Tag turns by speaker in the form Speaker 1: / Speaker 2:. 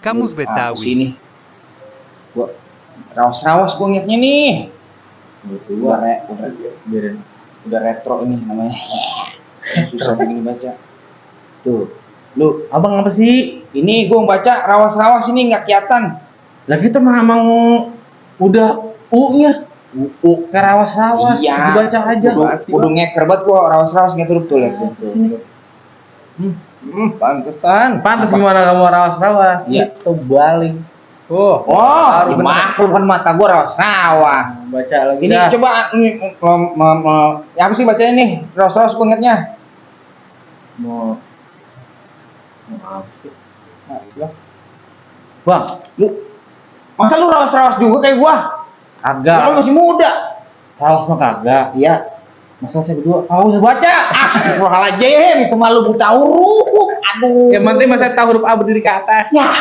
Speaker 1: Kamus Betawi.
Speaker 2: Sini. Gua rawas-rawas gua ngeliatnya nih. Udah retro ini namanya. Susah begini baca. Tuh, lu
Speaker 3: Abang apa sih?
Speaker 2: ini gua baca rawas-rawas ini nggak kelihatan.
Speaker 3: Lah kita mah emang udah U-nya. Kayak rawas-rawas.
Speaker 2: Iya.
Speaker 3: Dibaca aja.
Speaker 2: Udah ngeker banget gua rawas-rawas ngeker tuh lihat tuh. Pantesan.
Speaker 3: Pantas gimana kamu rawas-rawas?
Speaker 2: Iya.
Speaker 3: Itu baling.
Speaker 2: Oh, bukan mata gua rawas-rawas.
Speaker 3: Baca lagi.
Speaker 2: Ini coba ini ya apa sih bacanya nih? Rawas-rawas gua ngeliatnya.
Speaker 3: Mau apa sih?
Speaker 2: Bang, lu masa lu rawas-rawas juga kayak gua?
Speaker 3: Kagak.
Speaker 2: Lu kan masih muda.
Speaker 3: Rawas mah kagak.
Speaker 2: Iya.
Speaker 3: Masa saya berdua kamu bisa baca?
Speaker 2: Astagfirullahaladzim, itu malu buta huruf. Aduh.
Speaker 3: Yang penting masa tahu huruf A berdiri ke atas.
Speaker 2: Ya.